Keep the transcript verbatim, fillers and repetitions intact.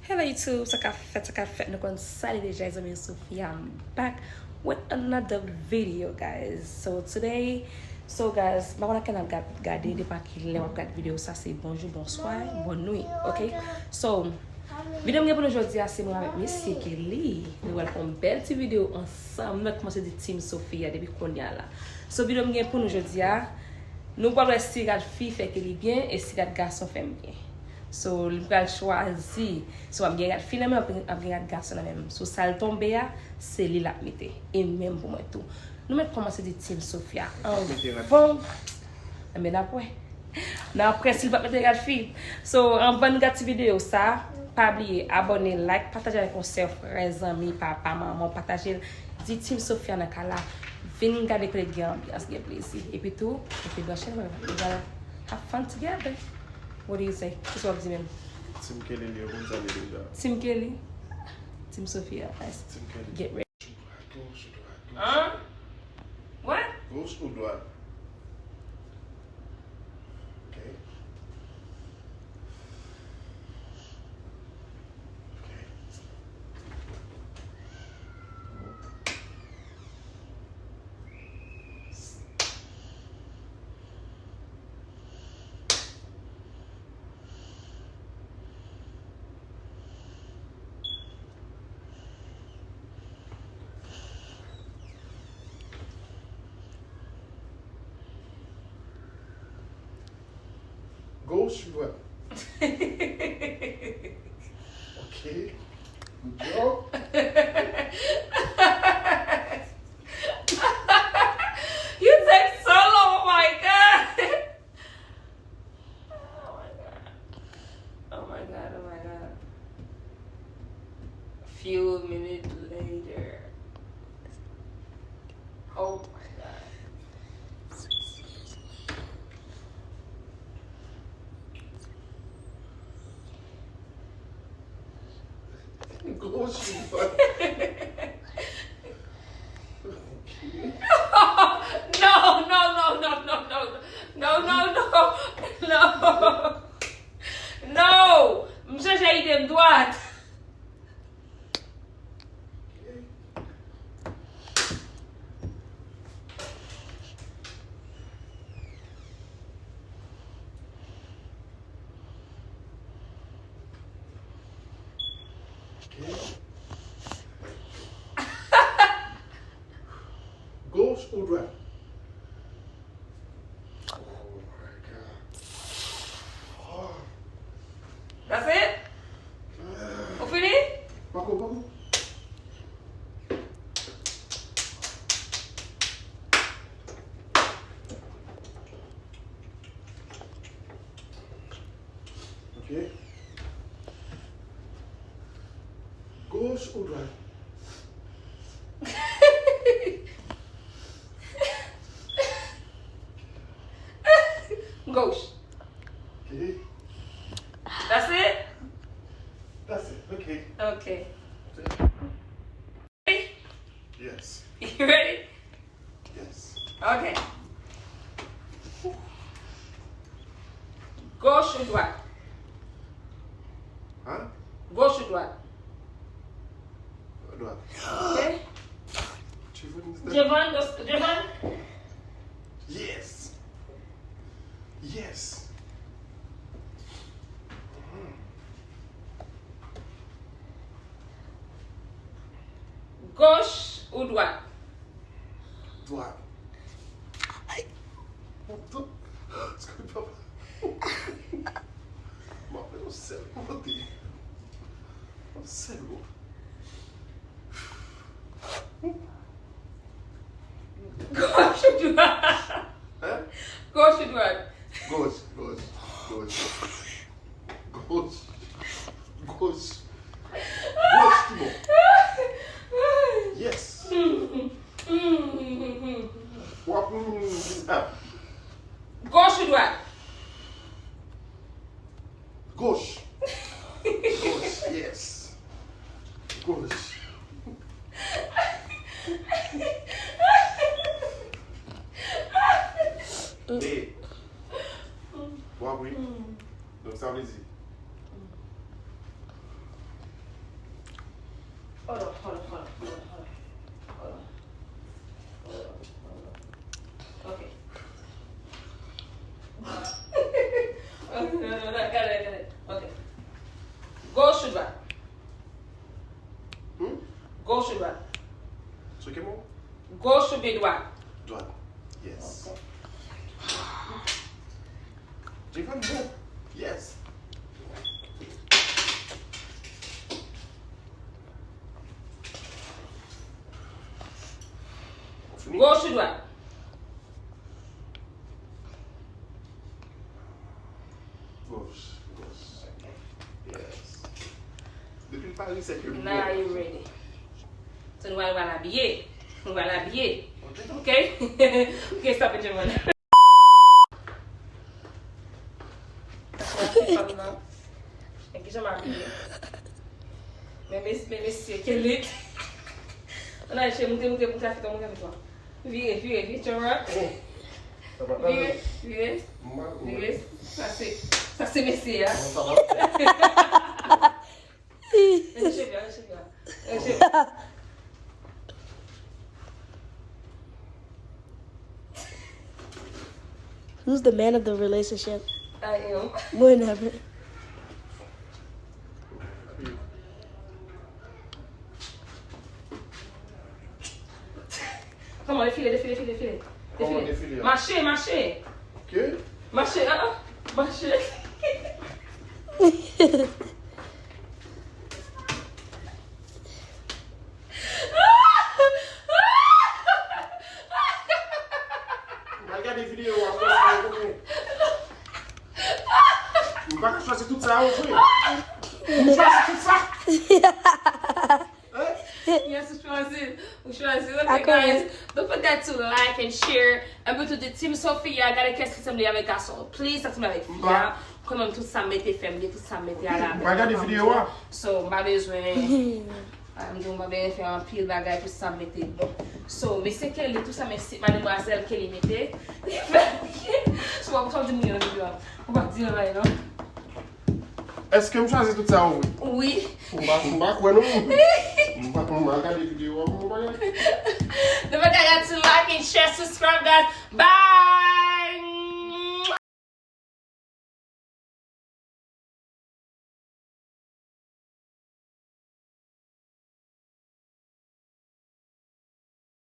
Hello YouTube, sa k ap fèt, sa k ap fèt, nou konn sa li deja, zanmi Sophia, I'm back with another video, guys. So today, so guys, m pa konn nan ki n ap gad-, gade, depi ki lè w ap gad videyo sa, se bonjou, bonswa, bonnwi, ok? So, videyo m gen pou nou jodi a, se mwen avèk mesye Kelly. Nou pral fè yon bèl ti videyo ansanm, nou kòmanse di Team Sophia depi kounye a la. So, videyo m gen pou nou jodi a, nou pral wè si rad fi fè Kelly byen e si rad gason fè m byen. So, li pral chwazi. So, ap gen rad fi nan men, ap gen, ap gen rad gason nan men. So, sa l tonbe a, se li l ap mete. E menm pou mwen tou. Nou mèt kòmanse di Team Sophia anvan. Anben, n ap wè. N ap wè si l p ap mete rad fi. So, anvan n gad ti videyo sa, pa bliye abòne, like, pataje avèk yon sè, frè, zanmi, papa, manman, pataje l. Di Team Sophia nan kay la. Vin gade kote gen anbyans, gen plezi. Epi tou, epi branche nou, we gonna have fun together. What do you say? Kisa w ap di menm? Team Kelly, li yo konn sa li deja. Team Kelly? Team Sophia, nice. Team Kelly. Get ready. Goch ou dwat? Hein? What? Goch ou dwat? Ok. Ok. Goch ou dwat? Ok. Good job. You take so long, oh my God. Oh my God. Oh my God, oh my God. Few minutes later. Oh my God. Goch ou dwat? No, no, no, no, no, no. No, no, no, no. No. M chanje ide, m dwat. Goch ou dwat? Oh my God. Oh. That's it? Ou fini? Pako, pako. Ok. Goch ou dwat? Goch. Ok. That's it? That's it. Ok. Ok. Yes. You ready? Yes. Ok. Goch ou dwat? Hein? Goch ou dwat? Dwat. Ok. Jevan, Jevan, Jevan. Yes. Yes. Mhm. Goch ou dwat? Dwat. Ay. Papa. M ap fè yon sèl kote. Yon sèl kote. Goch ou dwat? Hein? Goch ou dwat? Goch, goch, goch. Goch. Goch. Goch tout bon. Yes. W ap, mm, sa. Goch ou dwat? Goch. Goch, yes. Goch. Hey. W ap ri. Donk sa vle di. Hold on, hold on, hold on, hold on, hold on. Hold on. Hold on, hold on. Ok. Ok, non, non, non, gade, gade. Ok. Goch ou dwat? Hmm? Goch ou dwat? Sou ki mo? Goch oubyen dwat? Dwat. Yes. Ok. Jevan bon. Yes. Ou fini? Goch ou dwat? Goch, goch. Yes. Depi l pa resèt yo. Now you ready. So nou pral, pral abiye. Nou pral abiye. Ok? Ok, stop it, Jevan. Sa se fanm nan. Men kijan m abiye. Men mes-, men mesye, kelit. Ann al chè, moute, moute, moute afè twa, moute afè twa. Vire, vire, vire, camera. Vire, vire, vire. Sa se, sa se mesye a. Ann cheve, ann cheve, ann cheve. Who's the man of the relationship? I am. Whatever. Kòman, defile, defile, defile, defile. Kòman defile a? Mache, mache. Ke? Mache, ah, ah. Mache. M al gade videyo a, m pa ka chwazi tout sa yo vre. M chwazi tout sa. Yes, ou chwazi. Ou chwazi. Ok, guys. Don't forget to like and share. And to the Team Sophia, gade kiyès ki sanble avèk gason. Please, sa sanble avèk fi a. Kanmenm tout sa mete fè m, tout sa mete a la. M pa gade videyo a. So, m pa bezwen. Ah, m di w, m pa bezwen fè anpil bagay pou sa mete bon. So, mesye Kelly, tout sa, mesye, mademwazèl Kelly mete. Li fè byen. So, w ap di moun yo nan videyo a. Ou pa di anyen non. Èske m chwazi tout sa ou vre? Wi. M pa, m pa kwè non. M pa, m pa gade videyo a, m pa gade. Don't forget to like and share, subscribe, guys. Bye.